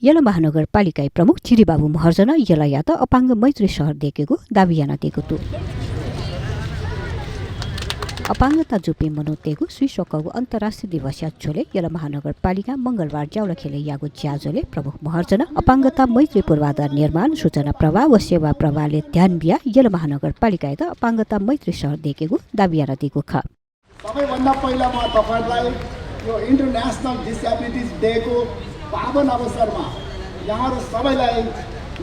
यला महानगरपालिका प्रमुख चिरीबाबु महर्जन यला यात अपाङ्ग मैत्री सहर देखेको दाबी याना दिएको तु अपाङ्गता जुपे मनोतेगु स्विसोकगु अन्तर्राष्ट्रिय दिवस याचोले यला महानगरपालिका मंगलबार ज्याउला खेले यागु ज्याजोले प्रमुख महर्जन अपाङ्गता मैत्री पूर्वाधार निर्माण सूचना प्रवाह व सेवा प्रवाहले ध्यान बिया यला महानगरपालिका त अपाङ्गता मैत्री सहर देखेको दाबी याना दिएको ख सबैभन्दा पहिला म तपाईहरुलाई यो इन्टरनेशनल डिसेबिलिटिज डे को पावन अवसरमा यहाँहरु सबैलाई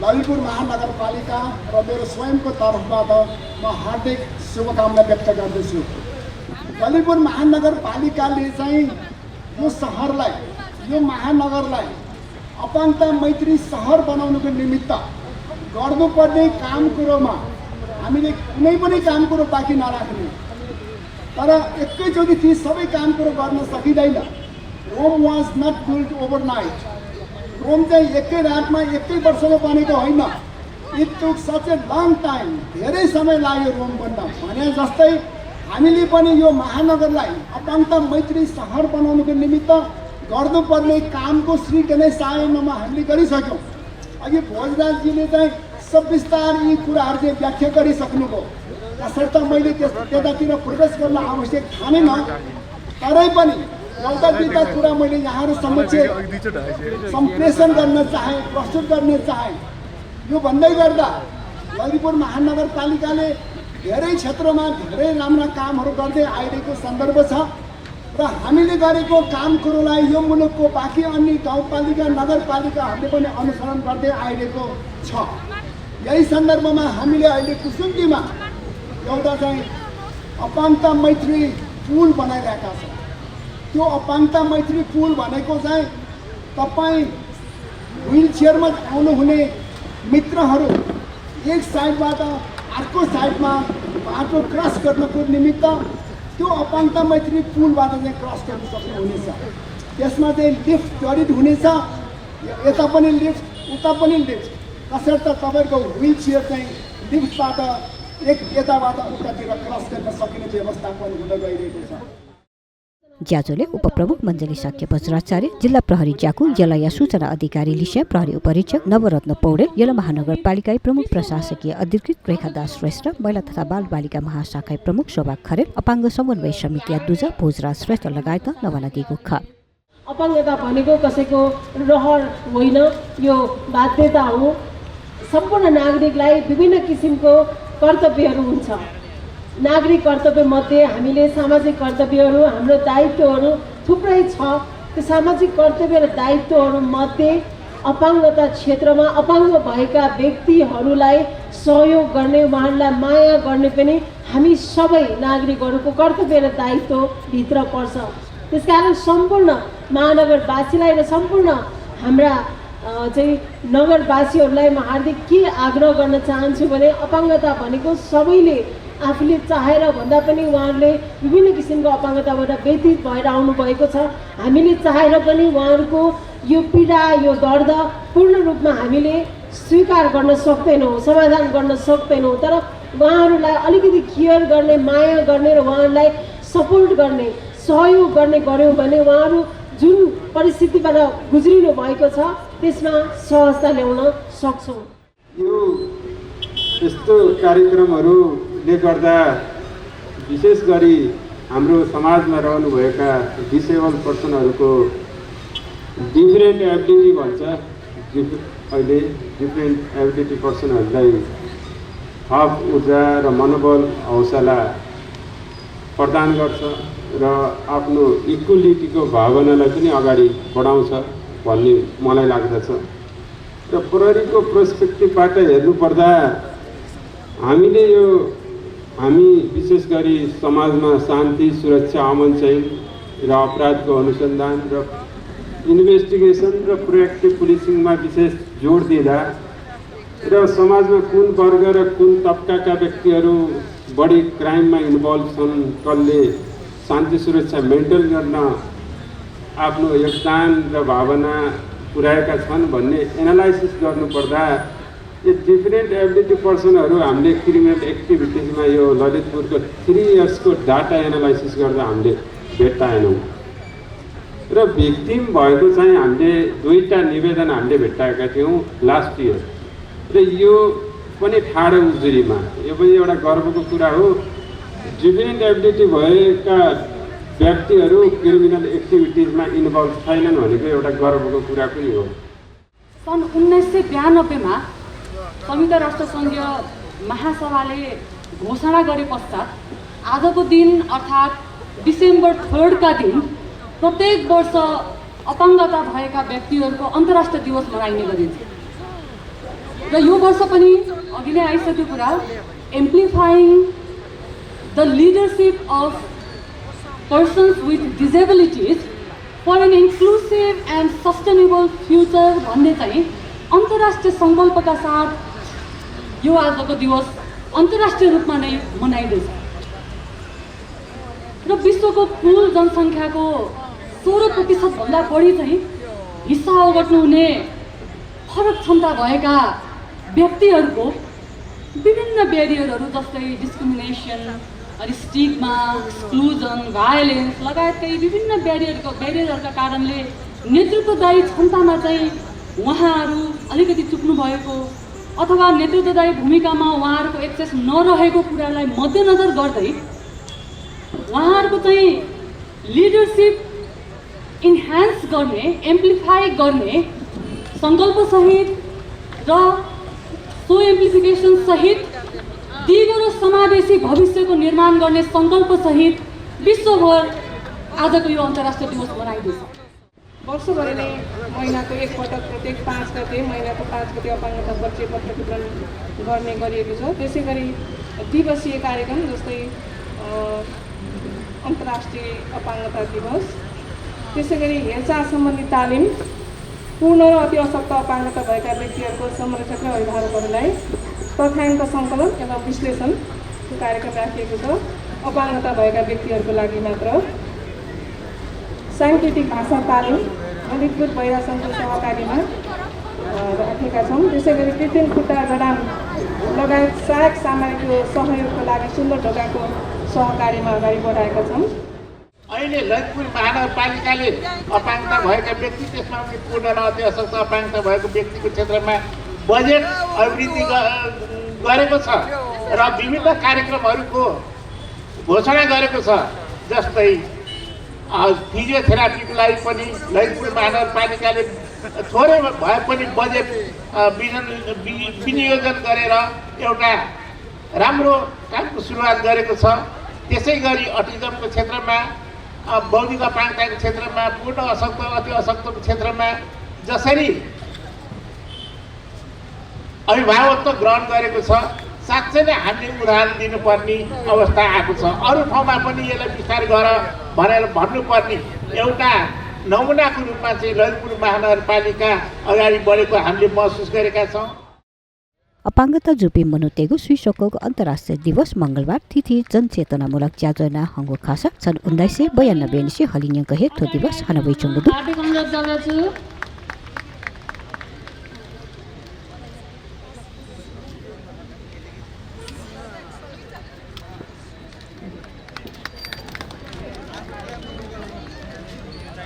ललितपुर महानगरपालिका र मेरो स्वयंको तर्फबाट म हार्दिक शुभकामना व्यक्त गर्दछु। ललितपुर महानगरपालिकाले चाहिँ यो शहरलाई यो महानगरलाई अपाङ्गता मैत्री सहर बनाउनको निमित्त गर्नुपर्ने काम कुरोमा हामीले कुनै पनि काम कुरो बाँकी नराख्ने, तर एकैचोटि ती सबै काम कुरो गर्न सकिँदैन। Rome was not built overnight. Rome चाहिँ एकै रातमा एकै वर्षमा बनेको होइन। It took such a long time. धेरै समय लाग्यो रोम बन्न। भने जस्तै हामीले पनि यो महानगरलाई अपाङ्गता मैत्री सहर बनाउनको निमित्त गर्नुपर्ने कामको श्री गणेश आयाममा हामीले गरिसक्यौँ। अघि भोजराजजीले चाहिँ सविस्तार यी कुराहरू चाहिँ व्याख्या गरिसक्नुभयो, त्यसर्थ मैले त्यतातिर प्रवेश गर्न आवश्यक ठानेन। तरै पनि एउटा दुईटा कुरा मैले यहाँहरू समक्ष सम्प्रेषण गर्न चाहे, प्रस्तुत गर्न चाहे। यो भन्दै गर्दा ललितपुर महानगरपालिकाले धेरै क्षेत्रमा धेरै राम्रा कामहरू गर्दै आइरहेको सन्दर्भ छ र हामीले गरेको काम कुरोलाई यो मुलुकको बाँकी अन्य गाउँपालिका नगरपालिकाहरूले पनि अनुसरण गर्दै आइरहेको छ। यही सन्दर्भमा हामीले अहिले कुसुन्तीमा एउटा चाहिँ अपाङ्गता मैत्री पुल बनाइरहेका छौँ। त्यो अपाङ्गता मैत्री पुल भनेको चाहिँ तपाईँ व्हील चेयरमा आउनुहुने मित्रहरू एक साइडबाट अर्को साइडमा बाटो क्रस गर्नको निमित्त त्यो अपाङ्गता मैत्री पुलबाट चाहिँ क्रस गर्न सक्नुहुनेछ। त्यसमा चाहिँ लिफ्ट जडित हुनेछ, यता पनि लिफ्ट उता पनि लिफ्ट, तसर्थ तपाईँको व्हील चेयर चाहिँ लिफ्टबाट एक यताबाट उतातिर क्रस गर्न सकिने व्यवस्थापन हुन गइरहेको छ। ज्याजोले उपप्रमुख मञ्जली शाक्य वज्राचार्य, जिल्ला प्रहरी ज्याकु, यलया सूचना अधिकारी लिस्या, प्रहरी उपरीक्षक नवरत्न पौडेल, यला महानगरपालिका प्रमुख प्रशासकीय अधिकृत रेखादास श्रेष्ठ, महिला तथा बाल बालिका महाशाखा प्रमुख शोभा खरेल, अपाङ्ग समन्वय समिति दुजा भोजराज श्रेष्ठ लगायत नवाना दिएको ख। अपाङ्गता भनेको कसैको रहर होइन, यो बाध्यता हो। सम्पूर्ण नागरिकलाई विभिन्न किसिमको कर्तव्यहरू हुन्छ। नागरिक कर्तव्य मध्ये हामीले सामाजिक कर्तव्यहरू, हाम्रो दायित्वहरू थुप्रै छ। त्यो सामाजिक कर्तव्य र दायित्वहरू मध्ये अपाङ्गता क्षेत्रमा अपाङ्ग भएका व्यक्तिहरूलाई सहयोग गर्ने, उहाँहरूलाई माया गर्ने पनि हामी सबै नागरिकहरूको कर्तव्य र दायित्वभित्र पर्छ। त्यसकारण सम्पूर्ण महानगरवासीलाई र सम्पूर्ण हाम्रा चाहिँ नगरवासीहरूलाई म हार्दिक के आग्रह गर्न चाहन्छु भने अपाङ्गता भनेको सबैले आफूले चाहेर भन्दा पनि उहाँहरूले विभिन्न किसिमको अपाङ्गताबाट व्यतीत भएर आउनुभएको छ। हामीले चाहेर पनि उहाँहरूको यो पीडा, यो दर्द पूर्ण रूपमा हामीले स्वीकार गर्न सक्दैनौँ, समाधान गर्न सक्दैनौँ। तर उहाँहरूलाई अलिकति केयर गर्ने, माया गर्ने र उहाँहरूलाई सपोर्ट गर्ने, सहयोग गर्ने गऱ्यौँ भने उहाँहरू जुन परिस्थितिबाट गुज्रिनु भएको छ त्यसमा सहजता ल्याउन सक्छौँ। यो यस्तो कार्यक्रमहरूले गर्दा विशेष गरी हाम्रो समाजमा रहनुभएका डिसेबल पर्सनहरूको डिफरेन्ट एबिलिटी भन्छ, अहिले डिफरेन्ट एबिलिटी पर्सनहरूलाई थप ऊर्जा र मनोबल हौसला प्रदान गर्छ र आफ्नो इक्वलिटीको भावनालाई पनि अगाडि बढाउँछ भन्ने मलाई लाग्दछ। र प्रहरीको पर्सपेक्टिभबाट हेर्नुपर्दा हामी विशेष गरी समाजमा शान्ति, सुरक्षा, अमन चैन र अपराधको अनुसन्धान र इन्भेस्टिगेसन र प्रोएक्टिभ पुलिसिङमा विशेष जोड दिँदा र समाजमा कुन वर्ग र कुन तबकाका व्यक्तिहरू बढी क्राइममा इन्भल्भ छन्, कसले शान्ति सुरक्षा मेन्टेन गर्न आफ्नो योगदान र भावना पुर्याएका छन् भन्ने एनालाइसिस गर्नुपर्दा यो डिफरेन्ट एबिलिटी पर्सनहरू हामीले क्रिमिनल एक्टिभिटिजमा यो ललितपुरको 3 इयर्सको डाटा एनालाइसिस गर्दा हामीले भेट्टाएनौँ। र र भिक्टिम भएको चाहिँ हामीले 2टा निवेदन हामीले भेट्टाएका थियौँ लास्ट इयर र यो पनि ठाडो उजुरीमा। यो पनि एउटा गर्वको कुरा हो। डिफरेन्ट एबिलिटी भएका व्यक्तिहरू क्रिमिनल एक्टिभिटिजमा इन्भल्भ छैनन् भनेको एउटा गर्वको कुरा पनि हो। सन् 1992 संयुक्त राष्ट्रसङ्घीय महासभाले घोषणा गरे पश्चात आजको दिन अर्थात् डिसेम्बर 3 का दिन प्रत्येक वर्ष अपाङ्गता भएका व्यक्तिहरूको अन्तर्राष्ट्रिय दिवस मनाइने गरिन्छ र यो वर्ष पनि अघि नै आइसकेको कुरा amplifying the leadership of persons with disabilities for an inclusive and sustainable future भन्ने चाहिँ अन्तर्राष्ट्रिय सङ्कल्पका साथ यो आजको दिवस अन्तर्राष्ट्रिय रूपमा नै मनाइँदैछ र विश्वको कुल जनसङ्ख्याको 16% भन्दा बढी चाहिँ हिस्सा ओगट्नु हुने फरक क्षमता भएका व्यक्तिहरूको विभिन्न ब्यारियरहरू जस्तै डिस्क्रिमिनेसन अनि स्टिग्मा, एक्सक्लुजन, भायोलेन्स लगायतका यी विभिन्न ब्यारियरहरूका कारणले नेतृत्वदायी क्षमतामा चाहिँ उहाँहरू अलिकति चुक्नु भएको अथवा नेतृत्वदायी भूमिकामा उहाँहरूको एक्सेस नरहेको कुरालाई मध्यनजर गर्दै उहाँहरूको चाहिँ लिडरसिप इन्हान्स गर्ने, एम्प्लिफाई गर्ने सङ्कल्पसहित र सो एम्प्लिफिकेसन सहित दिगो र समावेशी भविष्यको निर्माण गर्ने सङ्कल्पसहित विश्वभर आजको यो अन्तर्राष्ट्रिय दिवस मनाइँदैछ। वर्षभरि नै महिनाको एकपटक प्रत्येक 5 गते महिनाको 5 गते अपाङ्गता परिचय पत्र वितरण गर्ने गरिएको छ। त्यसै गरी दिवसीय कार्यक्रम जस्तै अन्तर्राष्ट्रिय अपाङ्गता दिवस, त्यसै गरी हेरचाह सम्बन्धी तालिम, पूर्ण र अति अशक्त अपाङ्गता भएका व्यक्तिहरूको संरक्षक र अभिभावकहरूलाई तथ्याङ्क सङ्कलन एवं विश्लेषणको कार्यक्रम राखिएको छ। अपाङ्गता भएका व्यक्तिहरूको लागि मात्र साङ्केतिक भाषा तालिम अधिकृत महिला सङ्घको सहकारीमा राखेका छौँ। त्यसै गरी कृत्रिम खुट्टा जडान लगायत सहायक सामग्रीको सहयोगको लागि सुन्दर ढोकाको सहकारीमा अगाडि बढाएका छौँ। अहिले ललितपुर महानगरपालिकाले अपाङ्गता भएका व्यक्ति, त्यसमा पनि पूर्ण र अति अशक्त अपाङ्गता भएको व्यक्तिको क्षेत्रमा बजेट अभिवृद्धि गरेको छ र विभिन्न कार्यक्रमहरूको घोषणा गरेको छ। जस्तै फिजियोथेरापीको लागि पनि ललितपुर महानगरपालिकाले थोरै भए पनि बजेट विनियोजन गरेर एउटा राम्रो कामको सुरुवात गरेको छ। त्यसै गरी अटिजमको क्षेत्रमा, बौद्धिक अपाङ्गताको क्षेत्रमा, पूर्ण अशक्त अति अशक्तको क्षेत्रमा जसरी अभिभावकत्व ग्रहण गरेको छ, साँच्चै नै हामीले उदाहरण दिनुपर्ने अवस्था आएको छ। अरू ठाउँमा पनि यसलाई विस्तार गर भनेर भन्नुपर्ने एउटा नमुनाको रूपमा चाहिँ ललितपुर महानगरपालिका अगाडि बढेको हामीले महसुस गरेका छौँ। अपाङ्गता जुपी मनुतेगु स्विसको अन्तर्राष्ट्रिय दिवस मङ्गलबार तिथि जनचेतनामूलक ज्याजना हङ्गो खासा सन् 1992 हलिन्य कहे थो दिवस हनबै चुङ्गुदु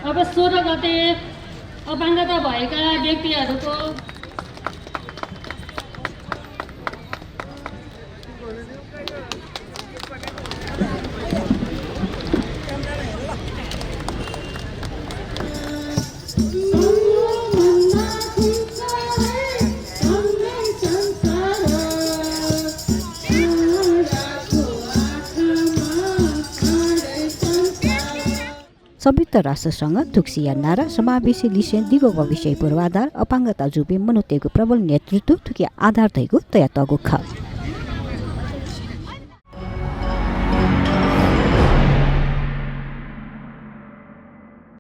अब 16 गते अपाङ्गता भएका व्यक्तिहरूको संयुक्त राष्ट्रसँग तुक्सिया नारा समावेशी लिसेन दिगो भविष्य पूर्वाधार अपाङ्गता जुबे मनुतेगु प्रबल नेतृत्व थुकिया आधार दैगु तया तगु ख